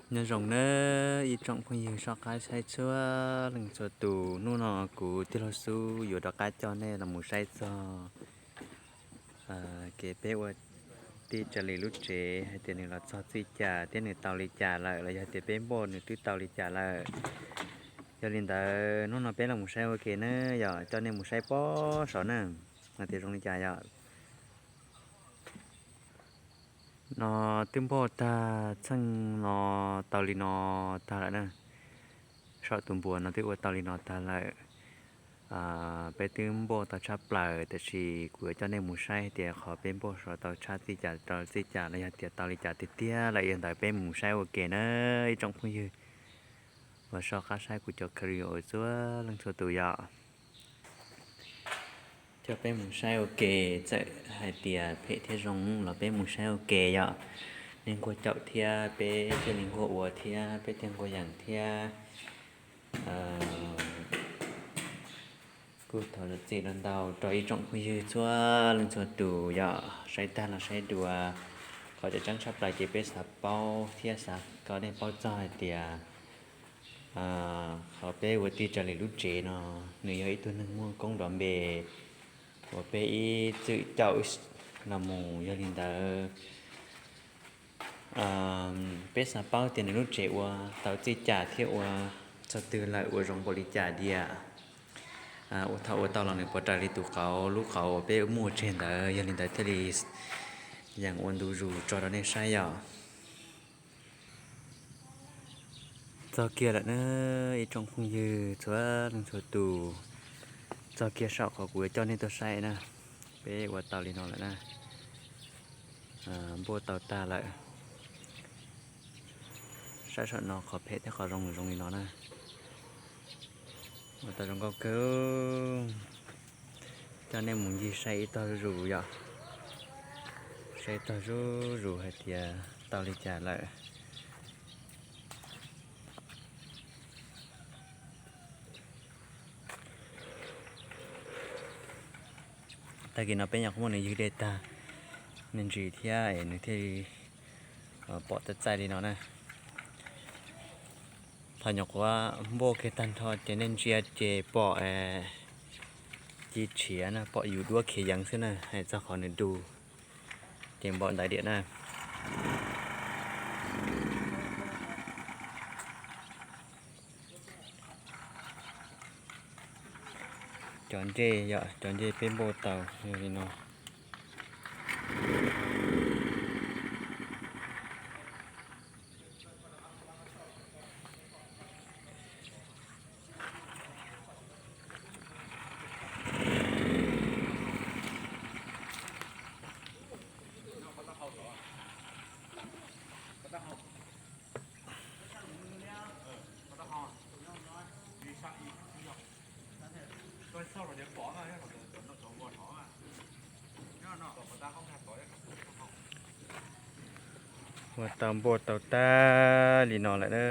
Nyob zoo nawb ib tsoom phooj ywg soj qab saib txhua leej txhua tus, hnub no kuv tij laug Xub yuav rov qab coj nej los mus saib txog kev peb ua tij Tsaws Lis lub tsev hais tias nws los txog txij cas thiab nws tau li cas lawm los yog tias peb npauj nws twb tau li cas lawm. Yog li ntawd hnub no peb los mus saib ua ke na, yog coj nej mus saib pob saud na, hais tias zoo li cas yom. No twb npauj tag txheej no tau li no tag lawm na. Saum tus npuas no twb ua tau li no tag lawm. Peb twb npauj tau tshaj plaws, tiam sis kuv yuav coj nej mus saib hais tias qhov peb npauj saud tau tshaj txij cas rau txij cas los yog tias tau li cas tiag tiag lawm. Yog ntawd peb mus saib ua ke na ib tsoom phooj ywg uas soj qab saib kuv cov clip txhua leej txhua tus yom. Coj peb mus saib ua ke, txawm hais tias phem thiab zoo los peb mus saib ua ke yom. Niag nquag caum thiab peb thiaj li nquag ua thiab peb thiaj nquag yeem thiab. Kuj thov zam txim los ntau rau ib tsoom phooj ywg txhua leej txhua tus yom, saib tag los saib dua. Qhov tseem ceeb tshaj plaws ces peb xav paub thiab xav kom nej paub txog hais tias qhov peb ua tij Tsaws Lis lub tsev no, nws yog ib tug neeg muaj koob nrov npe uas peb ib txwm caum los mus. Yog li ntawd peb xav paub tias nws lub tsev ua tau txij cas thiab ua txog twg lawm, ua zoo npaum li cas diam. Ua thaum ua tau los nws puas raws li tus qauv, lub qauv uas peb muaj ua tseg ntawd. Yog li ntawd thiaj li yeem ua ntu zus tso rau nej saib yom. Txog kiag lawm na ib tsoom phooj ywg txhua leej txhua tus, txog kiag saum qhov kuv yuav coj nej tuaj saib na. Peb ua tau li no lawm na, npauj tau tag lawm. Saib saum no qhov phem thiab qhov zoo zoo li no na. Ua tau zoo nkauj kawg. Coj nej mus ncig saib ib tog zuj zus yom, saib ib tog zuj zus hais tias tau li cas lawm. Tag kis no peb nyuam qhuav muab nws ywg dej tag, me ntsis thiab es nws thiaj li pom txaij txaij li no na. Thaum nyuam qhuav npauj kiag tag nrho ces nej ntsia ces pom ci tshiav na, pom yus duab khiav yeev xwb na, hais txog qhov nws du ces npaum ntawd diam na. Cov ncej yom, cov ncej peb npauj tau yog li no. Ua tau npauj tau tag li no lawm na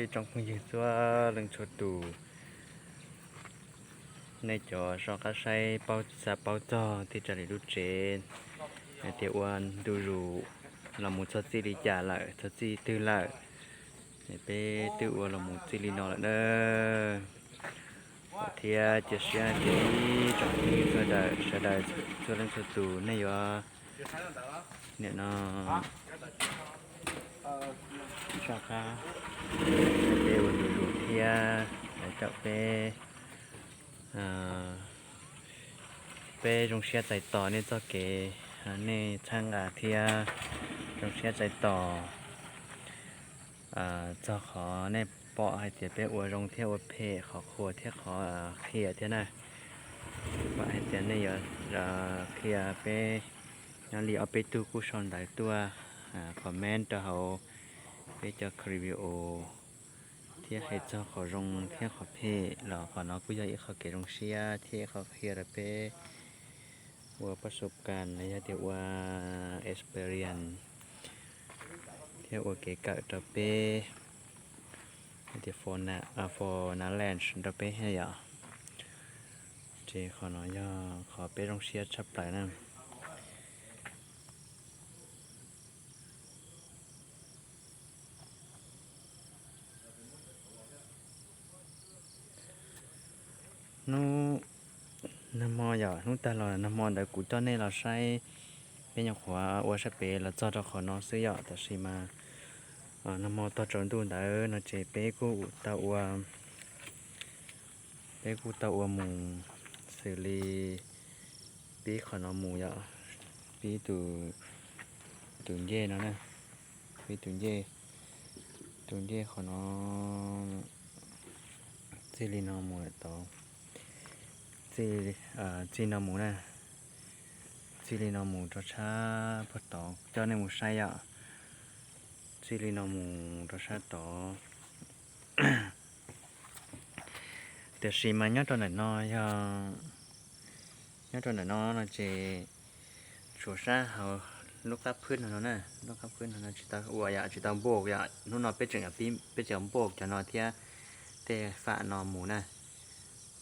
ib tsoom phooj ywg txhua leej txhua tus. Nej cov soj qab saib paub xav paub txog tij Tsaws Lis lub tsev hais tias ua ntu zus los mus txog txij li cas lawm, txog txij twg lawm, peb twb ua los mus txij li no lawm na. Thiab cia siab tias ib tsoom phooj ywg sawv daws, sawv daws txhua leej txhua tus nej yuav nim no soj qab peb ua ntu zus thiab caum peb. Peb zoo siab txais tos nej txoj kev, nej txhawb nqa thiab zoo siab txais tos txog qhov nej pom hais tias peb ua zoo thiab ua phem, qhov qhuas thiab qhov qhia thiab na. Vam hais tias nej yuav qhia peb nyob li ob peb tug kuj sau ntawv tuaj comment rau hauv peb cov clip video thiab hais txog qhov zoo thiab qhov phem los qhov no kuj yog ib qho kev zoo siab thiab ib qho qhia rau peb ua pab su kas los yog tias ua experience thiab ua kev kawm rau peb, hais tias for knowledge rau peb thiab yom. Ces qhov no yog qhov peb zoo siab tshaj plaws na. Yog hnub tag los nag hmo ntawd kuv coj nej los saib, peb nyuam qhuav ua sab pem los txog rau qhov no xwb yom. Tab sis mas nag hmo tog tsaus ntuj ntawd no ces peb kuj tau ua, peb kuj tau ua mus xws li pib qhov no mus yom, pib tus ncej no na, pib tus ncej, tus ncej qhov no txij li no mus tod, txij no mus na, txij li no mus rau sab puag tod coj nej mus saib yom, txij li no mus rau sab tod. Tiam sis mas nyob rau ntawm no yog, nyob rau ntawm no no ces tshuav sab hauv lub qab phwb no no na, lub qab phwb no no tsis tau ua yom, tsis tau npaj yom. Hnub no peb tseem, peb tseem npaj cov no thiab tej fam no mus na.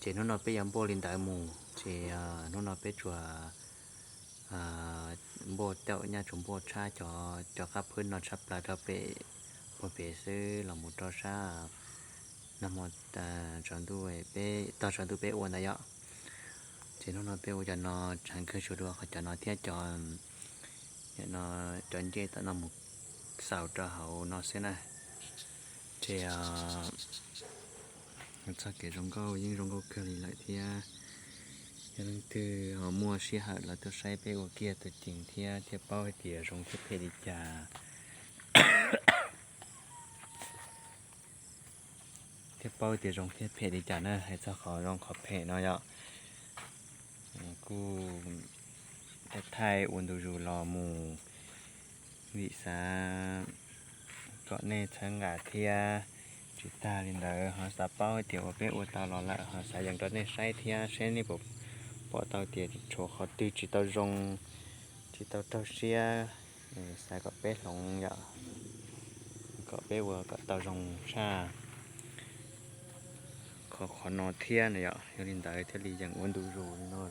Ces hnub no peb yuav npaj li ntawd mus ces hnub no peb tsuas npaj caum nyaj tsuas npaj tshab cov, cov qab phwb no tshaj plaws rau pem, puag pem xwb los mus rau sab nag hmo tsaus ntuj, peb tog tsaus ntuj peb ua ntawd yom. Ces hnub no peb ua cov no tshav kawg tsuas dua qhov cov no thiab cov, no cov ncej tom no mus xaus rau hauv no xwb na. Ces txoj kev zoo nkauj yeej zoo nkauj kawg li lawm thiab. Yog leej twg ho muaj sij hawm los tuaj saib peb ua kiag tau ceev thiab, thiaj paub hais tias zoo thiab phem li cas. Thiaj paub tias zoo thiab phem li cas na, hais txog qhov zoo qhov phem no yom. Kuj thaij ua ntu zus los mus vim xav kom nej txhawb nqa thiab. Tsis tag li ntawd ho xav paub hais tias uas peb ua tau los lawm ho xav yees rau nej saib thiab, saib nej puas pom tau tias tshuav qhov twg tsis tau zoo, tsis tau raug siab, xav kom peb hloov yom, kom peb ua kom tau zoo tshaj qhov, qhov no thiab na yom. Yog li ntawd thiaj li yees ua ntu zus li no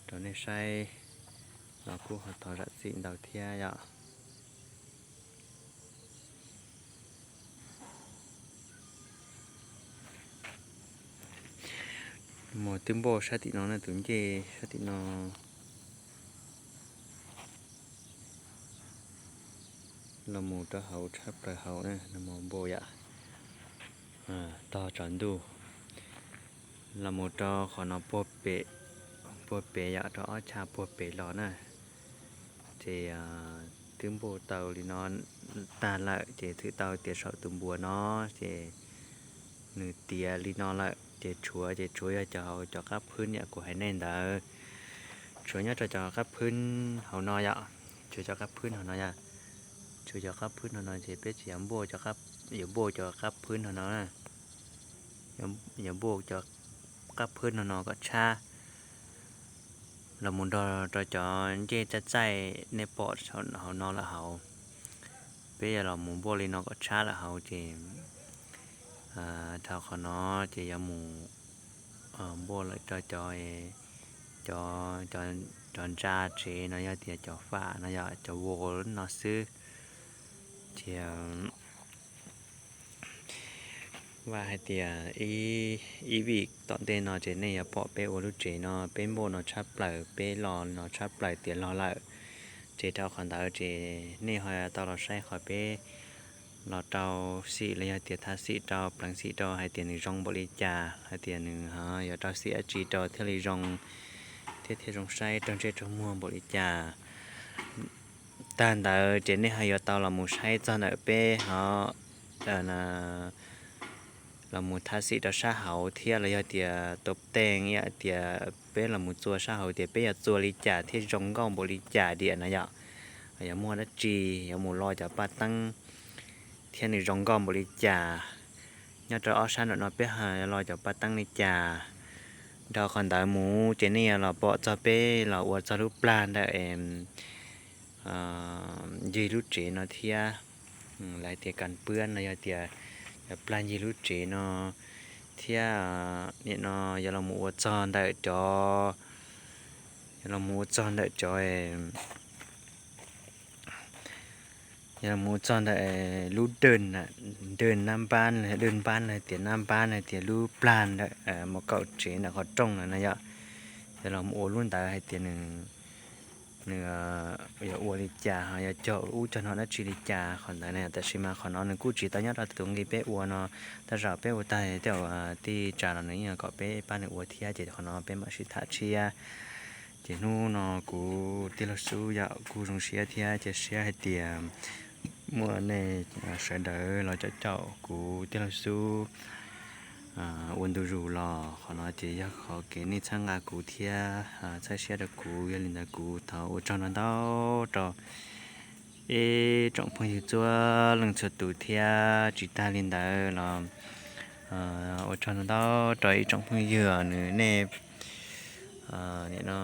rau nej saib los kuj ho thov zam txim ntau thiab yom. Mus twb npaj sab tim no na, tus ncej sab tim no los mus rau hauv tshaj plaws hauv na, los mus npaj yom, tog tsaus ntuj los mus rau qhov no puag pem, puag pem yom, rau ob chav puag pem los na. Ces twb npaj tau li no tag lawm ces txhwm tau tias saum tus npuas no ces nws tiav li no lawm ces tshuav, ces tshuav yog cov hauv cov qab phwb niam kuv hais nej ntawd. Tshuav nyob rau cov qab phwb hauv no yom, tshuav cov qab phwb hauv no yom, tshuav cov qab phwb hauv no ces peb tsis yuav npaj cov, yuav npaj cov qab phwb hauv no na, yuav npaj cov qab phwb hauv no kom tshab los mus nrog rau cov ncej txaij txaij nej pom hauv no lawm hauv. Peb yuav los mus npaj li no kom tshab lawm hauv ces dhau qhov no ces yuav mus npaj lawm rau cov, cov, cov ntsa tsev no yog tias cov fam no yog cov vos no xwb. Ces vam hais tias ib vim tom ntej no ces nej yuav pom peb ua lub tsev no, peb npaj no tshaj plaws, peb los no tshaj plaws tiav los lawm. Ces rau qhov ntawd ces nej ho tau los saib qhov peb los rau xim los yog tias thaj xim rau, pleev xim rau hais tias nws zoo npaum li cas, hais tias nws yuav rau xim dab tsi rau thiaj li zoo, thiab thiaj zoo saib raug ntsej raug muag npaum li cas. Tag ntawd ces nej ho yuav tau los mus saib txog ntawm peb ho los mus thaj xim rau sab hauv thiab los yog tias tua teej ib yam tias peb los mus txua sab hauv tias peb yuav txua li cas thiaj zoo nkauj npaum li cas diam no yom. Yuav muaj dab tsi, yuav mus lo cov paj teeb thiab nws zoo nkauj npaum li cas. Nyob rau ob sab nram no peb ho yuav lo cov paj teeb li cas. Dhau qhov ntawd mus ces nej yuav los pom txog peb los ua txog lub plag ntawm ncig lub tsev no thiab, lawv tias kas pwab no yog tias cov plag ncig lub tsev no thiab. Nim no yuav los mus ua txog ntawm cov, yuav los mus ua txog ntawm cov, yuav los mus ua txog ntawm lub dawj, dawj nab npab, dawj npab no tias nab npab no tias lub plag ntawm mus kaum tsev ntawm qhov rooj no no yom. los mus ua lub ntawd hais tias nws, nws yuav ua li cas ho yog cog ub cog no dab tsi li cas qhov ntawd na. Tab sis mas qhov no nws kuj tsis tau nyob rau tus nqi peb ua no tag, zaum peb ua tag tej zaum tij tsam los nws yeej kom peb pab nws ua thiab, ces qhov no peb mam sib tham tshiab. Ces hnub no kuv tij laug Xub yom kuj zoo siab thiab cia siab hais tias muaj nej sawv daws los caum caum kuv tij laug Xub ua ntu zus los. Qhov no ces yog qhov kev nej txhawb nqa kuv thiab txhawb siab rau kuv. Yog li ntawd kuv thov ua tsaug ntau ntau rau ib tsoom phooj ywg txhua leej txhua tus thiab tsis tag li ntawd los ua tsaug ntau ntau rau ib tsoom phooj ywg nws nej nim no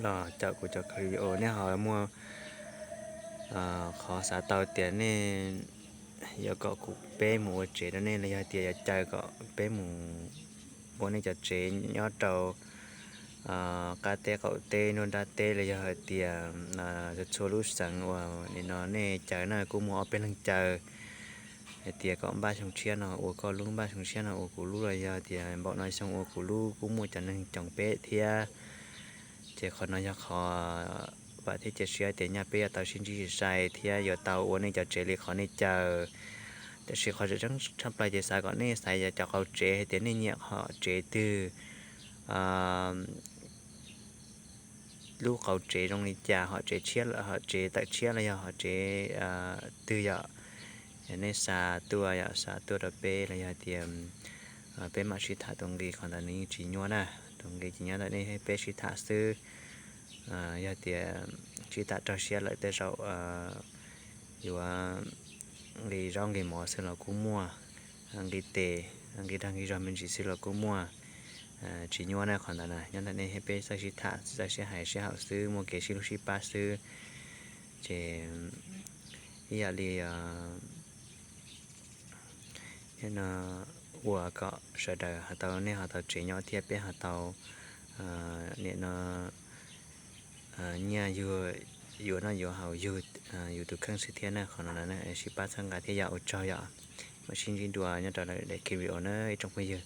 los caum kuv cov clip video, nej ho muaj qhov xav tau tias nej yuav kom kuv peb mus ua tsev rau nej los yog tias yuav caw kom peb mus ua nej cov tsev nyob rau qab teb qaum teb nruab nrab teb los yog hais tias txhua txhua lub xeev uas nim no nej caw na, kuj muaj ob peb leeg caw hais tias kom npaj xyoo tshiab no ua koj lub, npaj xyoo tshiab no ua kuv lub los yog tias npaum no xyoo ua kuv lub, kuj muaj cov neeg coom peb thiab. Ces qhov no yog qhov vam thiab cia siab tias nyaj peb yuav tau sib ntsib sai sai thiab yuav tau ua nej cov tsev li qhov nej caw. Tab sis qhov tseem ceeb tshaj plaws ces xav kom nej xaiv cov qau tsev hais tias nej nyiam hom tsev twg, lub qau tsev zoo li cas, hom tsev tshiab, hom tsev tawm tshiab los yog hom tsev twg yom. Nej xa tuaj yom, xa tuaj rau peb los yog tias peb mam sib tham. Tus nqi qhov ntawd nws yeej tsis nyuaj na, tus nqi tsis nyuaj ntawm nej peb sib tham xwb. Yog tias sib tham raug siab lawm tej zaum yuav nqi zaub nqi mov xwb los kuj muaj, nqi tes, nqi dag nqi zog me ntsis xwb los kuj muaj, tsis nyuaj na qhov ntawd na. Nyob ntawm nej peb txawj sib tham, txawj sib hais sib haum xwb, muaj kev sib hlub sib pab xwb. Ces ib yam li no ua kom sawv daws ho tau, nej ho tau tsev nyob thiab peb ho tau nim no nyiaj yug, yuav noj yuav haus yug yus tus kheej xwb thiab na. Qhov no sib pab txhawb nqa thiab yom. Ua tsaug yom, mam sib ntsib dua nyob rau lwm daim video na ib tsoom phooj ywg.